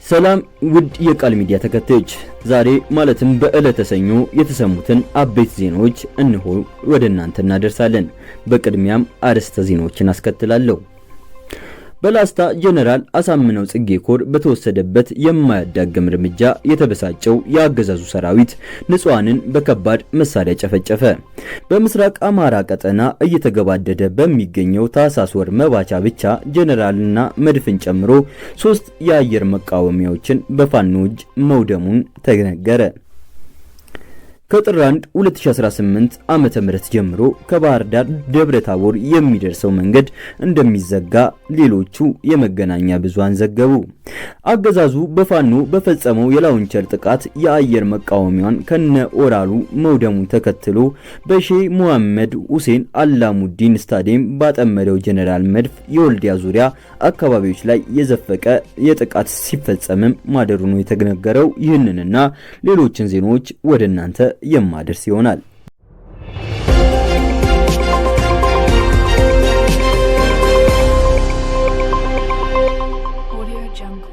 ሰላም ውድ የቃል ሚዲያ ተከታዮች፣ ዛሬ ማለትም በዕለተ ሰኞ የተሰሙትን አበይት ዜናዎች እነሆ ወደ እናንተ እናደርሳለን። በቅድሚያም አርዕስተ ዜናዎችን አስከትላለሁ። በላስታ ጀነራል አሳምነው ጽጌ ኮር በተወሰደበት የማያዳግም እርምጃ የተበሳጨው የአገዛዙ ሰራዊት ንጹሃንን በከባድ መሳሪያ ጨፈጨፈ። በምስራቅ አማራ ቀጠና እየተገባደደ በሚገኘው ታህሳስ ወር መባቻ ብቻ ጀነራልና መድፍን ጨምሮ 3 የአየር መቃወሚያዎችን በፋኖ እጅ መውደሙን ተነገረ። ከጥር 1 2018 ዓመተ ምህረት ጀምሮ ከባህር ዳር ደብረ ታቦር የሚደርሰው መንገድ እንደሚዘጋ ሌሎቹ የመገናኛ ብዙሃን ዘገቡ። አገዛዙ በፋኖ በፈጸመው የ launcher ጥቃት የአየር መቃወሚያውን ከነ ኦራሉ መውደሙን ተከትሎ በሼህ መሐመድ ሁሴን አላሙዲን ስታዲየም ባጠመደው ጀነራል መድፍ የወልዲያ ዙሪያ አካባቢዎች ላይ የዘፈቀ የጥቃት ሲፈጸምም ማደሩ ነው የተነገረው። ይህንንና ሌሎችን ዜናዎች ወደ እናንተ የማደርስ ይሆናል። Audio Jungle.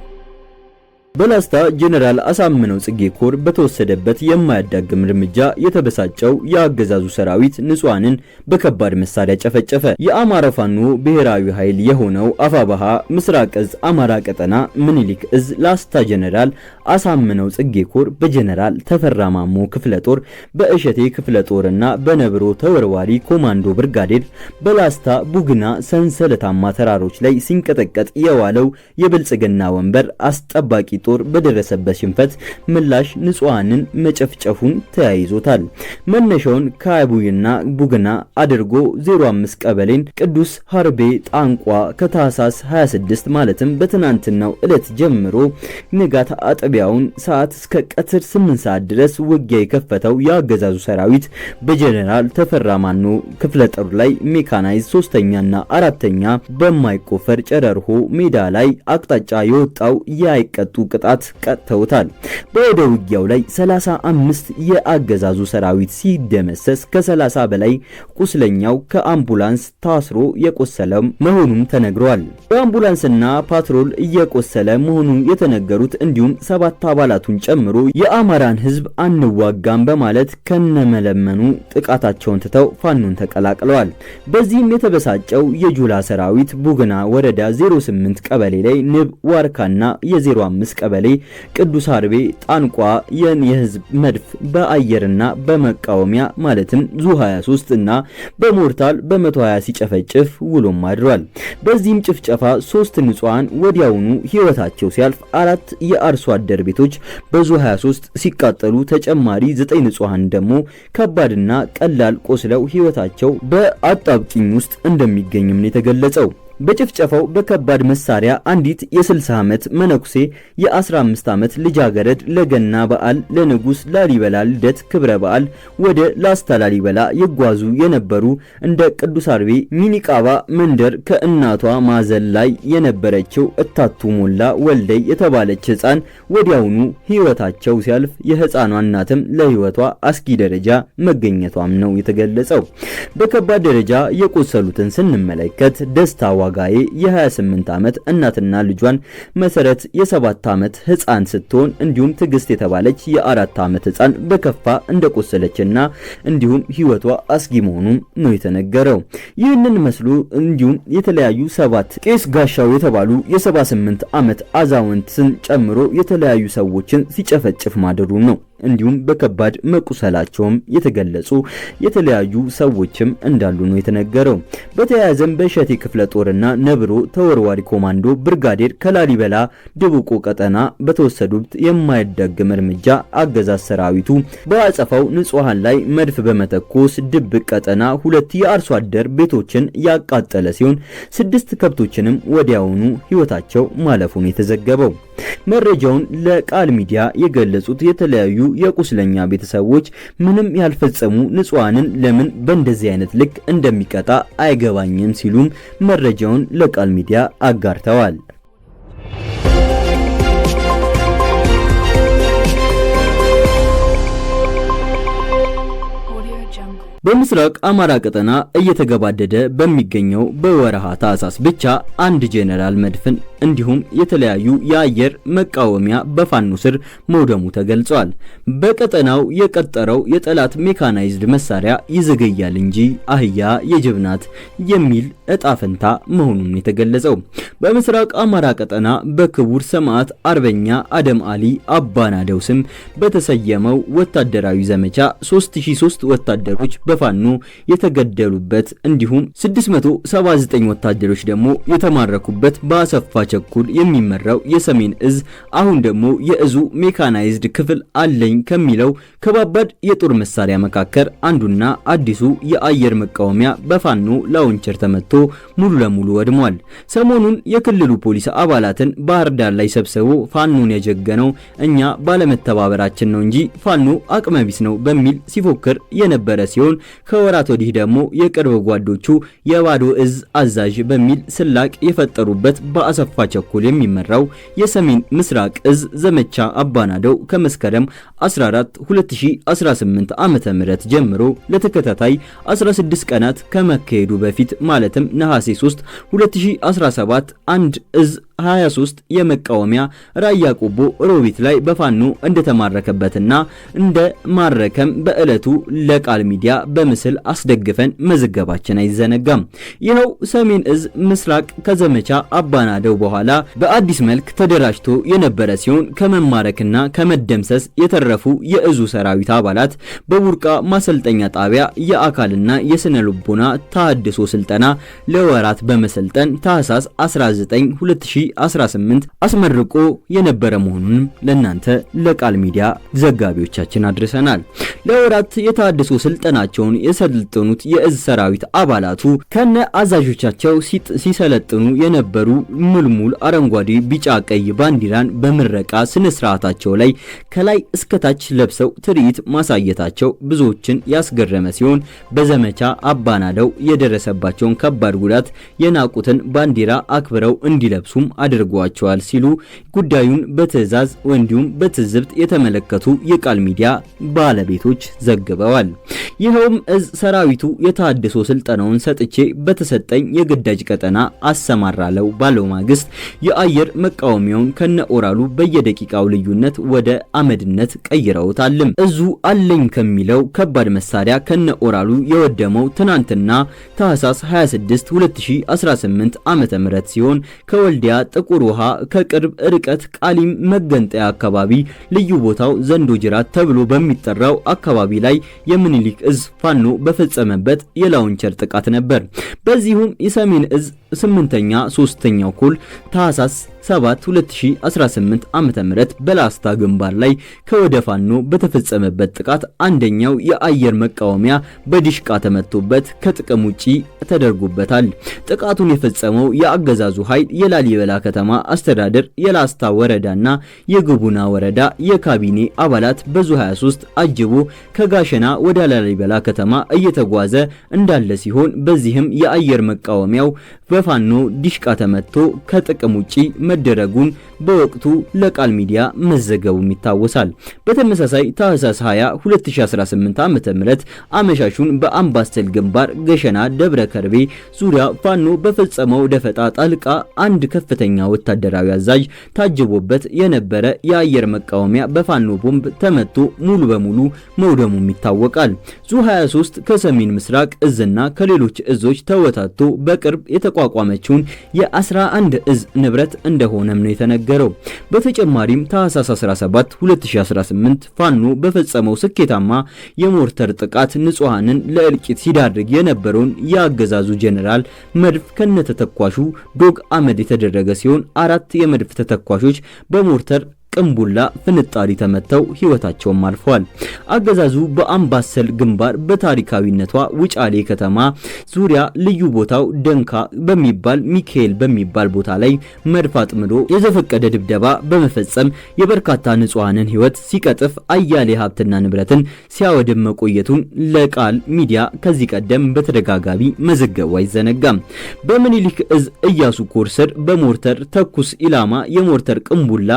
በላስታ ጀነራል አሳምነው ጽጌ ኮር በተወሰደበት የማያዳግም እርምጃ የተበሳጨው የአገዛዙ ሰራዊት ንጹሃንን በከባድ መሳሪያ ጨፈጨፈ። የአማራ ፋኖ ብሔራዊ ኃይል የሆነው አፋባሃ ምስራቅ እዝ አማራ ቀጠና ምኒልክ እዝ ላስታ ጀነራል አሳምነው ጽጌ ኮር በጀነራል ተፈራ ማሞ ክፍለ ጦር፣ በእሸቴ ክፍለ ጦርና በነብሮ ተወርዋሪ ኮማንዶ ብርጋዴር በላስታ ቡግና ሰንሰለታማ ተራሮች ላይ ሲንቀጠቀጥ የዋለው የብልጽግና ወንበር አስጠባቂ ጦር በደረሰበት ሽንፈት ምላሽ ንጹሃንን መጨፍጨፉን ተያይዞታል። መነሻውን ከአቡይና ቡግና አድርጎ 05 ቀበሌን ቅዱስ ሀርቤ ጣንቋ ከታህሳስ 26 ማለትም በትናንትናው ዕለት ጀምሮ ንጋት አጥቢያውን ሰዓት እስከ ቀትር 8 ሰዓት ድረስ ውጊያ የከፈተው የአገዛዙ ሰራዊት በጀነራል ተፈራ ማሞ ክፍለ ጦር ላይ ሜካናይዝ 3ኛና 4ኛ በማይቆፈር ጨረርሆ ሜዳ ላይ አቅጣጫ የወጣው ያይቀጡ ቅጣት ቀጥተውታል። በወደ ውጊያው ላይ 35 የአገዛዙ ሰራዊት ሲደመሰስ ከ30 በላይ ቁስለኛው ከአምቡላንስ ታስሮ የቆሰለ መሆኑም ተነግሯል። በአምቡላንስና ፓትሮል እየቆሰለ መሆኑን የተነገሩት እንዲሁም 7 አባላቱን ጨምሮ የአማራን ሕዝብ አንዋጋም በማለት ከነመለመኑ ጥቃታቸውን ትተው ፋኖን ተቀላቅለዋል። በዚህም የተበሳጨው የጁላ ሰራዊት ቡግና ወረዳ 08 ቀበሌ ላይ ንብ ዋርካና የ05 ቀበሌ ቅዱስ አርቤ ጣንቋ የህዝብ መድፍ በአየርና በመቃወሚያ ማለትም ዙ 23 እና በሞርታል በ120 ሲጨፈጭፍ ውሎም አድሯል። በዚህም ጭፍጨፋ 3 ንጹሃን ወዲያውኑ ህይወታቸው ሲያልፍ 4 የአርሶ አደር ቤቶች በዙ 23 ሲቃጠሉ ተጨማሪ 9 ንጹሃን ደግሞ ከባድና ቀላል ቆስለው ህይወታቸው በአጣብቂኝ ውስጥ እንደሚገኝም ነው የተገለጸው። በጭፍጨፋው በከባድ መሳሪያ አንዲት የ60 ዓመት መነኩሴ፣ የ15 ዓመት ልጃገረድ ለገና በዓል ለንጉስ ላሊበላ ልደት ክብረ በዓል ወደ ላስታ ላሊበላ ይጓዙ የነበሩ እንደ ቅዱስ አርቤ ሚኒቃባ መንደር ከእናቷ ማዘል ላይ የነበረችው እታቱ ሞላ ወልደይ የተባለች ህፃን ወዲያውኑ ህይወታቸው ሲያልፍ የህፃኗ እናትም ለህይወቷ አስጊ ደረጃ መገኘቷም ነው የተገለጸው። በከባድ ደረጃ የቆሰሉትን ስንመለከት ደስታ ዋጋዬ የ28 ዓመት እናትና ልጇን መሰረት የ7 ዓመት ህፃን ስትሆን እንዲሁም ትግስት የተባለች የ4 ዓመት ህፃን በከፋ እንደቆሰለችና እንዲሁም ህይወቷ አስጊ መሆኑን ነው የተነገረው። ይህንን መስሎ እንዲሁም የተለያዩ 7 ቄስ ጋሻው የተባሉ የ78 ዓመት አዛውንትን ጨምሮ የተለያዩ ሰዎችን ሲጨፈጭፍ ማደሩ ነው። እንዲሁም በከባድ መቁሰላቸውም የተገለጹ የተለያዩ ሰዎችም እንዳሉ ነው የተነገረው። በተያያዘም በእሸቴ ክፍለ ጦርና ነብሮ ተወርዋሪ ኮማንዶ ብርጋዴር ከላሊበላ ድቡቆ ቀጠና በተወሰዱት የማይዳግም እርምጃ አገዛዝ ሰራዊቱ በአጸፋው ንጹሃን ላይ መድፍ በመተኮስ ድብቅ ቀጠና 2 የአርሶ አደር ቤቶችን ያቃጠለ ሲሆን 6 ከብቶችንም ወዲያውኑ ህይወታቸው ማለፉን የተዘገበው። መረጃውን ለቃል ሚዲያ የገለጹት የተለያዩ የቁስለኛ ቤተሰቦች ምንም ያልፈጸሙ ንጹሃንን ለምን በእንደዚህ አይነት ልክ እንደሚቀጣ አይገባኝም ሲሉም መረጃውን ለቃል ሚዲያ አጋርተዋል። Audio Jungle. በምስራቅ አማራ ቀጠና እየተገባደደ በሚገኘው በወረሃ ታህሳስ ብቻ አንድ ጄኔራል መድፍን እንዲሁም የተለያዩ የአየር መቃወሚያ በፋኖ ስር መውደሙ ተገልጿል። በቀጠናው የቀጠረው የጠላት ሜካናይዝድ መሳሪያ ይዘገያል እንጂ አህያ የጅብ ናት የሚል እጣ ፈንታ መሆኑን የተገለጸው። በምስራቅ አማራ ቀጠና በክቡር ሰማዕት አርበኛ አደም አሊ አባናደው ስም በተሰየመው ወታደራዊ ዘመቻ 3003 ወታደሮች በፋኖ የተገደሉበት እንዲሁም 679 ወታደሮች ደግሞ የተማረኩበት በአሰፋ ቸኩል የሚመራው የሰሜን እዝ አሁን ደግሞ የእዙ ሜካናይዝድ ክፍል አለኝ ከሚለው ከባባድ የጦር መሳሪያ መካከል አንዱና አዲሱ የአየር መቃወሚያ በፋኖ launcher ተመቶ ሙሉ ለሙሉ ወድሟል። ሰሞኑን የክልሉ ፖሊስ አባላትን ባህር ዳር ላይ ሰብስቦ ፋኖን ያጀገነው እኛ ባለመተባበራችን ነው እንጂ ፋኖ አቅመቢስ ነው በሚል ሲፎክር የነበረ ሲሆን ከወራት ወዲህ ደግሞ የቅርብ ጓዶቹ የባዶ እዝ አዛዥ በሚል ስላቅ የፈጠሩበት በአሰፋ ቸኩል የሚመራው የሰሜን ምስራቅ እዝ ዘመቻ አባናደው ከመስከረም 14 2018 ዓ.ም ጀምሮ ለተከታታይ 16 ቀናት ከመካሄዱ በፊት ማለትም ነሐሴ 3 2017 አንድ እዝ 23 የመቃወሚያ ራያ ቆቦ ሮቢት ላይ በፋኖ እንደተማረከበትና እንደማረከም በዕለቱ ለቃል ሚዲያ በምስል አስደግፈን መዘገባችን አይዘነጋም። ይኸው ሰሜን እዝ ምስራቅ ከዘመቻ አባናደው በኋላ በአዲስ መልክ ተደራጅቶ የነበረ ሲሆን ከመማረክና ከመደምሰስ የተረፉ የእዙ ሰራዊት አባላት በቡርቃ ማሰልጠኛ ጣቢያ የአካልና የስነ ልቦና ተሃድሶ ስልጠና ለወራት በመሰልጠን ታህሳስ 19 2018 አስመርቆ የነበረ መሆኑንም ለእናንተ ለቃል ሚዲያ ዘጋቢዎቻችን አድርሰናል። ለወራት የተሃድሶ ስልጠናቸውን የሰለጠኑት የእዝ ሰራዊት አባላቱ ከነ አዛዦቻቸው ሲሰለጥኑ የነበሩ ሙልሙል አረንጓዴ፣ ቢጫ፣ ቀይ ባንዲራን በምረቃ ስነ ስርዓታቸው ላይ ከላይ እስከታች ለብሰው ትርኢት ማሳየታቸው ብዙዎችን ያስገረመ ሲሆን በዘመቻ አባናደው የደረሰባቸውን ከባድ ጉዳት የናቁትን ባንዲራ አክብረው እንዲለብሱም አድርጓቸዋል ሲሉ ጉዳዩን በትዕዛዝ እንዲሁም በትዝብት የተመለከቱ የቃል ሚዲያ ባለቤቶች ዘግበዋል። ይኸውም እዝ ሰራዊቱ የተሃድሶ ስልጠናውን ሰጥቼ በተሰጠኝ የግዳጅ ቀጠና አሰማራለው ባለው ማግስት የአየር መቃወሚያውን ከነ ኦራሉ በየደቂቃው ልዩነት ወደ አመድነት ቀይረውታል። እዙ አለኝ ከሚለው ከባድ መሳሪያ ከነ ኦራሉ የወደመው ትናንትና ታህሳስ 26 2018 ዓ.ም ሲሆን ከወልዲያ ጥቁር ውሃ ከቅርብ ርቀት ቃሊም መገንጠያ አካባቢ ልዩ ቦታው ዘንዶ ጅራት ተብሎ በሚጠራው አካባቢ ላይ የምኒልክ እዝ ፋኖ በፈጸመበት የ launcher ጥቃት ነበር። በዚሁም የሰሜን እዝ 8ኛ 3ኛው ኮር ታህሳስ 7 2018 ዓ.ም በላስታ ግንባር ላይ ከወደ ፋኖ በተፈጸመበት ጥቃት አንደኛው የአየር መቃወሚያ በዲሽቃ ተመቶበት ከጥቅም ውጪ ተደርጎበታል። ጥቃቱን የፈጸመው የአገዛዙ ኃይል የላሊበላ ከተማ አስተዳደር የላስታ ወረዳና የግቡና ወረዳ የካቢኔ አባላት በዙ 23 አጅቦ ከጋሸና ወደ ላሊበላ ከተማ እየተጓዘ እንዳለ ሲሆን በዚህም የአየር መቃወሚያው በፋኖ ዲሽቃ ተመቶ ከጥቅም ውጪ መደረጉን በወቅቱ ለቃል ሚዲያ መዘገቡም ይታወሳል። በተመሳሳይ ታህሳስ 20 2018 ዓ.ም አመሻሹን በአምባሰል ግንባር ገሸና ደብረ ከርቤ ዙሪያ ፋኖ በፈጸመው ደፈጣ ጣልቃ አንድ ከፍተኛ ወታደራዊ አዛዥ ታጅቦበት የነበረ የአየር መቃወሚያ በፋኖ ቦምብ ተመቶ ሙሉ በሙሉ መውደሙም ይታወቃል። ዙ 23 ከሰሜን ምስራቅ እዝና ከሌሎች እዞች ተወታቶ በቅርብ የተቋቋመችውን የ11 እዝ ንብረት እንደሆነም ነው የተነገረው። በተጨማሪም ታህሳስ 17 2018 ፋኖ በፈጸመው ስኬታማ የሞርተር ጥቃት ንጹሃንን ለእልቂት ሲዳርግ የነበረውን የአገዛዙ ጀነራል መድፍ ከነተተኳሹ ዶግ አመድ የተደረገ ሲሆን 4 የመድፍ ተተኳሾች በሞርተር ቅንቡላ ፍንጣሪ ተመተው ህይወታቸውም አልፈዋል። አገዛዙ በአምባሰል ግንባር በታሪካዊነቷ ውጫሌ ከተማ ዙሪያ ልዩ ቦታው ደንካ በሚባል ሚካኤል በሚባል ቦታ ላይ መድፍ አጥምዶ የዘፈቀደ ድብደባ በመፈጸም የበርካታ ንጹሃንን ህይወት ሲቀጥፍ አያሌ ሀብትና ንብረትን ሲያወድም መቆየቱን ለቃል ሚዲያ ከዚህ ቀደም በተደጋጋሚ መዘገቡ አይዘነጋም። በምኒልክ እዝ እያሱ ኮር ስር በሞርተር ተኩስ ኢላማ የሞርተር ቅንቡላ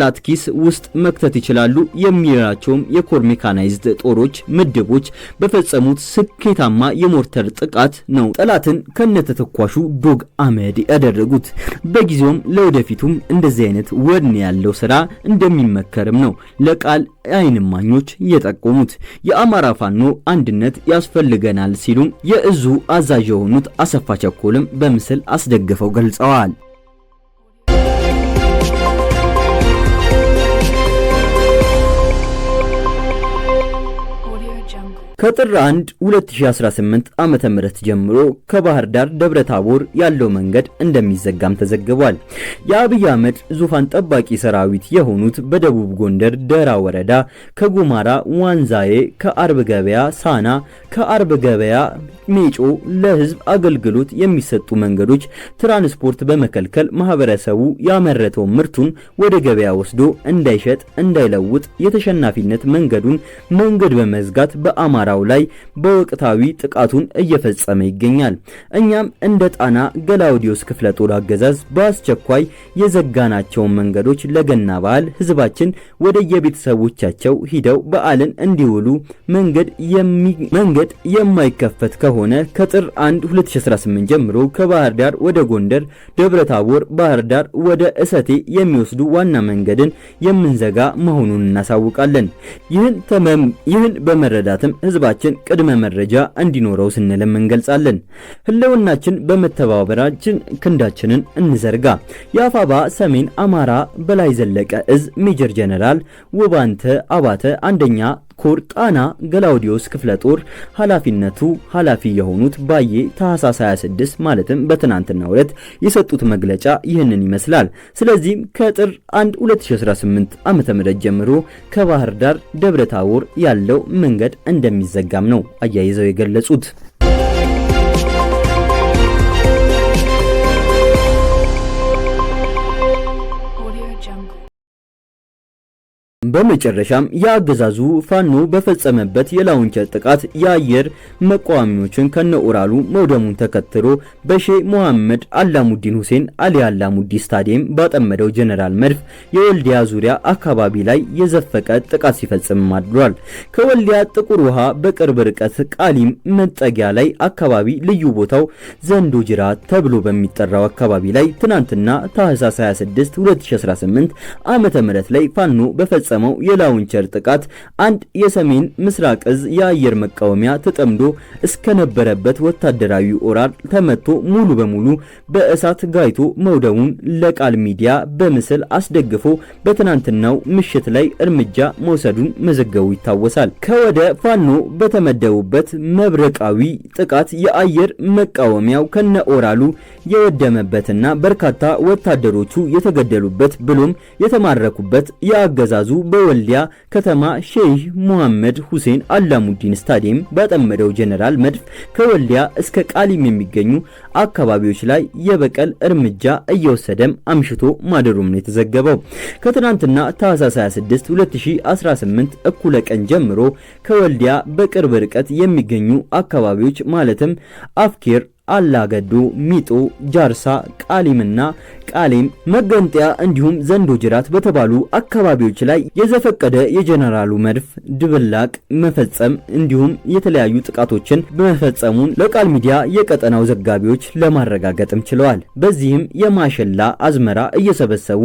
የጠላት ኪስ ውስጥ መክተት ይችላሉ የሚላቸውም የኮር ሜካናይዝድ ጦሮች ምድቦች በፈጸሙት ስኬታማ የሞርተር ጥቃት ነው ጠላትን ከነተተኳሹ ዶግ አመድ ያደረጉት። በጊዜውም ለወደፊቱም እንደዚህ አይነት ወኔ ያለው ስራ እንደሚመከርም ነው ለቃል አይን እማኞች የጠቆሙት። የአማራ ፋኖ አንድነት ያስፈልገናል ሲሉም የእዙ አዛዥ የሆኑት አሰፋ ቸኮልም በምስል አስደግፈው ገልጸዋል። ከጥር 1 2018 ዓመተ ምህረት ጀምሮ ከባህር ዳር ደብረ ታቦር ያለው መንገድ እንደሚዘጋም ተዘግቧል። የአብይ አህመድ ዙፋን ጠባቂ ሰራዊት የሆኑት በደቡብ ጎንደር ደራ ወረዳ ከጉማራ ዋንዛዬ፣ ከአርብ ገበያ ሳና፣ ከአርብ ገበያ ሜጮ ለህዝብ አገልግሎት የሚሰጡ መንገዶች ትራንስፖርት በመከልከል ማህበረሰቡ ያመረተው ምርቱን ወደ ገበያ ወስዶ እንዳይሸጥ እንዳይለውጥ የተሸናፊነት መንገዱን መንገድ በመዝጋት በአማራው ላይ በወቅታዊ ጥቃቱን እየፈጸመ ይገኛል። እኛም እንደ ጣና ገላውዲዮስ ክፍለ ጦር አገዛዝ በአስቸኳይ የዘጋናቸውን መንገዶች ለገና በዓል ህዝባችን ወደ የቤተሰቦቻቸው ሂደው በዓልን እንዲውሉ መንገድ የማይከፈት ከሆነ ከጥር 1 2018 ጀምሮ ከባህር ዳር ወደ ጎንደር ደብረ ታቦር፣ ባህር ዳር ወደ እሰቴ የሚወስዱ ዋና መንገድን የምንዘጋ መሆኑን እናሳውቃለን። ይህን በመረዳትም ህዝባችን ቅድመ መረጃ እንዲኖረው ስንልም እንገልጻለን። ህልውናችን በመተባበራችን ክንዳችንን እንዘርጋ። የአፋባ ሰሜን አማራ በላይ ዘለቀ እዝ ሜጀር ጀነራል ውባንተ አባተ አንደኛ ኮር ጣና ገላውዲዮስ ክፍለ ጦር ኃላፊነቱ ኃላፊ የሆኑት ባዬ ታህሳስ 26 ማለትም በትናንትናው ዕለት የሰጡት መግለጫ ይህንን ይመስላል። ስለዚህም ከጥር 1 2018 ዓ.ም ጀምሮ ከባህር ዳር ደብረ ታቦር ያለው መንገድ እንደሚዘጋም ነው አያይዘው የገለጹት። በመጨረሻም የአገዛዙ ፋኖ በፈጸመበት የ launcher ጥቃት የአየር መቃወሚያዎችን ከነኡራሉ መውደሙን ተከትሎ በሼህ መሐመድ አላሙዲን ሁሴን አሊ አላሙዲ ስታዲየም ባጠመደው ጀነራል መድፍ የወልዲያ ዙሪያ አካባቢ ላይ የዘፈቀ ጥቃት ሲፈጽም አድሯል። ከወልዲያ ጥቁር ውሃ በቅርብ ርቀት ቃሊም መጠጊያ ላይ አካባቢ ልዩ ቦታው ዘንዶ ጅራ ተብሎ በሚጠራው አካባቢ ላይ ትናንትና ታህሳስ 26 2018 ዓመተ ምህረት ላይ ፋኖ በፈጸመው የ launcher ጥቃት አንድ የሰሜን ምስራቅ እዝ የአየር መቃወሚያ ተጠምዶ እስከነበረበት ወታደራዊ ኦራል ተመቶ ሙሉ በሙሉ በእሳት ጋይቶ መውደሙን ለቃል ሚዲያ በምስል አስደግፎ በትናንትናው ምሽት ላይ እርምጃ መውሰዱን መዘገቡ ይታወሳል። ከወደ ፋኖ በተመደቡበት መብረቃዊ ጥቃት የአየር መቃወሚያው ከነ ኦራሉ የወደመበትና በርካታ ወታደሮቹ የተገደሉበት ብሎም የተማረኩበት የአገዛዙ በወልዲያ ከተማ ሼህ መሐመድ ሁሴን አላሙዲን ስታዲየም ባጠመደው ጀነራል መድፍ ከወልዲያ እስከ ቃሊም የሚገኙ አካባቢዎች ላይ የበቀል እርምጃ እየወሰደም አምሽቶ ማደሩም ነው የተዘገበው። ከትናንትና ታህሳስ 26 2018 እኩለ ቀን ጀምሮ ከወልዲያ በቅርብ ርቀት የሚገኙ አካባቢዎች ማለትም አፍኬር፣ አላገዶ፣ ሚጦ፣ ጃርሳ፣ ቃሊምና ቃሌም መገንጠያ እንዲሁም ዘንዶ ጅራት በተባሉ አካባቢዎች ላይ የዘፈቀደ የጀነራሉ መድፍ ድብላቅ መፈጸም እንዲሁም የተለያዩ ጥቃቶችን በመፈጸሙን ለቃል ሚዲያ የቀጠናው ዘጋቢዎች ለማረጋገጥም ችለዋል። በዚህም የማሸላ አዝመራ እየሰበሰቡ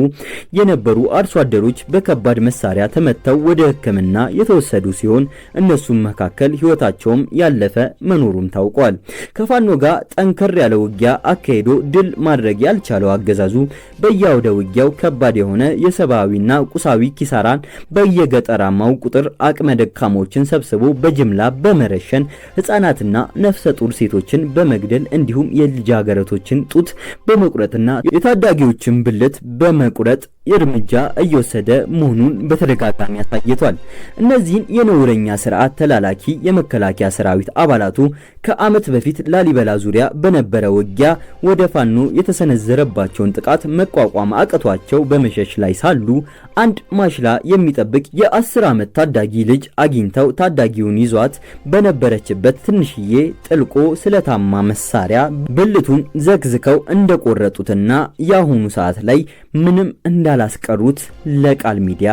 የነበሩ አርሶ አደሮች በከባድ መሳሪያ ተመተው ወደ ሕክምና የተወሰዱ ሲሆን እነሱም መካከል ሕይወታቸውም ያለፈ መኖሩም ታውቋል። ከፋኖ ጋር ጠንከር ያለ ውጊያ አካሂዶ ድል ማድረግ ያልቻለው አገዛዙ በየአውደ ውጊያው ከባድ የሆነ የሰብአዊና ቁሳዊ ኪሳራን በየገጠራማው ቁጥር አቅመ ደካሞችን ሰብስቦ በጅምላ በመረሸን ሕፃናትና ነፍሰ ጡር ሴቶችን በመግደል እንዲሁም የልጃገረዶችን ጡት በመቁረጥና የታዳጊዎችን ብልት በመቁረጥ እርምጃ እየወሰደ መሆኑን በተደጋጋሚ አሳይቷል። እነዚህን የነውረኛ ስርዓት ተላላኪ የመከላከያ ሰራዊት አባላቱ ከዓመት በፊት ላሊበላ ዙሪያ በነበረ ውጊያ ወደ ፋኖ የተሰነዘረባቸውን ጥቃት መቋቋም አቅቷቸው በመሸሽ ላይ ሳሉ አንድ ማሽላ የሚጠብቅ የ10 ዓመት ታዳጊ ልጅ አግኝተው ታዳጊውን ይዟት በነበረችበት ትንሽዬ ጥልቆ ስለታማ መሳሪያ ብልቱን ዘግዝከው እንደቆረጡትና የአሁኑ ሰዓት ላይ ምንም እንዳላስቀሩት ለቃል ሚዲያ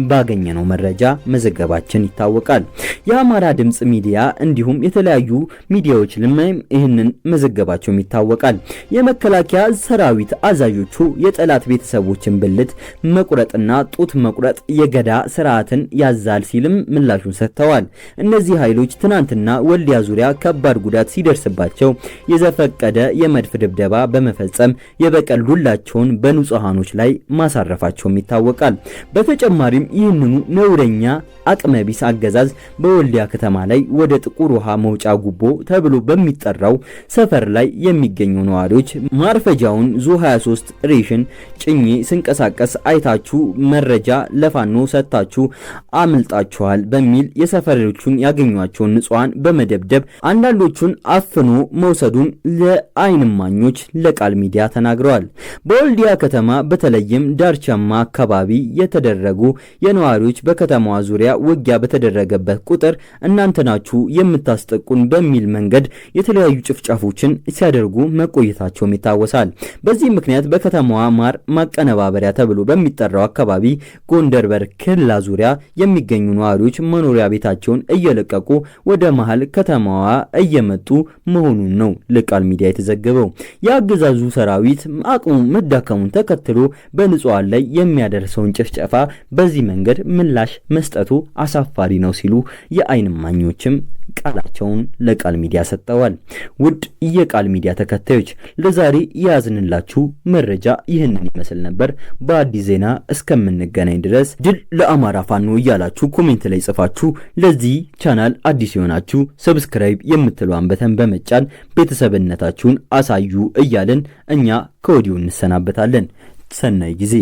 ባገኘነው መረጃ መዘገባችን ይታወቃል። የአማራ ድምጽ ሚዲያ እንዲሁም የተለያዩ ሚዲያዎች ይህንን መዘገባቸውም ይታወቃል። የመከላከያ ሰራዊት አዛዦቹ የጠላት ቤተሰቦችን ብልት መቁረጥና ጡት መቁረጥ የገዳ ስርዓትን ያዛል ሲልም ምላሹን ሰጥተዋል። እነዚህ ኃይሎች ትናንትና ወልዲያ ዙሪያ ከባድ ጉዳት ሲደርስባቸው የዘፈቀደ የመድፍ ድብደባ በመፈጸም የበቀል ዱላቸውን በንጹሃኖች ላይ ማሳረፋቸውም ይታወቃል። በተጨማሪም ይህንኑ ነውረኛ አቅመቢስ አገዛዝ በወልዲያ ከተማ ላይ ወደ ጥቁር ውሃ መውጫ ጉቦ ተብሎ በሚጠራው ሰፈር ላይ የሚገኙ ነዋሪዎች ማርፈጃውን ዙ 23 ሬሽን ጭኜ ስንቀሳቀስ አይታችሁ መረጃ ለፋኖ ሰጥታችሁ አምልጣችኋል በሚል የሰፈሮቹን ያገኟቸውን ንጹሃን በመደብደብ አንዳንዶቹን አፍኖ መውሰዱን ለዓይን እማኞች ለቃል ሚዲያ ተናግረዋል። በወልዲያ ከተማ በተለይም ዳርቻማ አካባቢ የተደረጉ የነዋሪዎች በከተማዋ ዙሪያ ውጊያ በተደረገበት ቁጥር እናንተ ናችሁ የምታስጠቁን በሚል መንገድ የተለያዩ ጭፍጨፎችን ሲያደርጉ መቆየታቸውም ይታወሳል። በዚህ ምክንያት በከተማዋ ማር ማቀነባበሪያ ተብሎ በሚጠራው አካባቢ ጎንደር በር ክላ ዙሪያ የሚገኙ ነዋሪዎች መኖሪያ ቤታቸውን እየለቀቁ ወደ መሃል ከተማዋ እየመጡ መሆኑን ነው ለቃል ሚዲያ የተዘገበው። የአገዛዙ ሰራዊት አቅሙ መዳከሙን ተከትሎ በንጹሃን ላይ የሚያደርሰውን ጭፍጨፋ በዚህ መንገድ ምላሽ መስጠቱ አሳፋሪ ነው ሲሉ የዓይን እማኞችም ቃላቸውን ለቃል ሚዲያ ሰጥተዋል። ውድ የቃል ሚዲያ ተከታዮች፣ ለዛሬ የያዝንላችሁ መረጃ ይህንን ይመስል ነበር። በአዲስ ዜና እስከምንገናኝ ድረስ ድል ለአማራ ፋኖ እያላችሁ comment ላይ ጽፋችሁ፣ ለዚህ ቻናል አዲስ የሆናችሁ subscribe የምትለዋን button በመጫን ቤተሰብነታችሁን አሳዩ እያልን እኛ ከወዲሁ እንሰናበታለን። ሰናይ ጊዜ።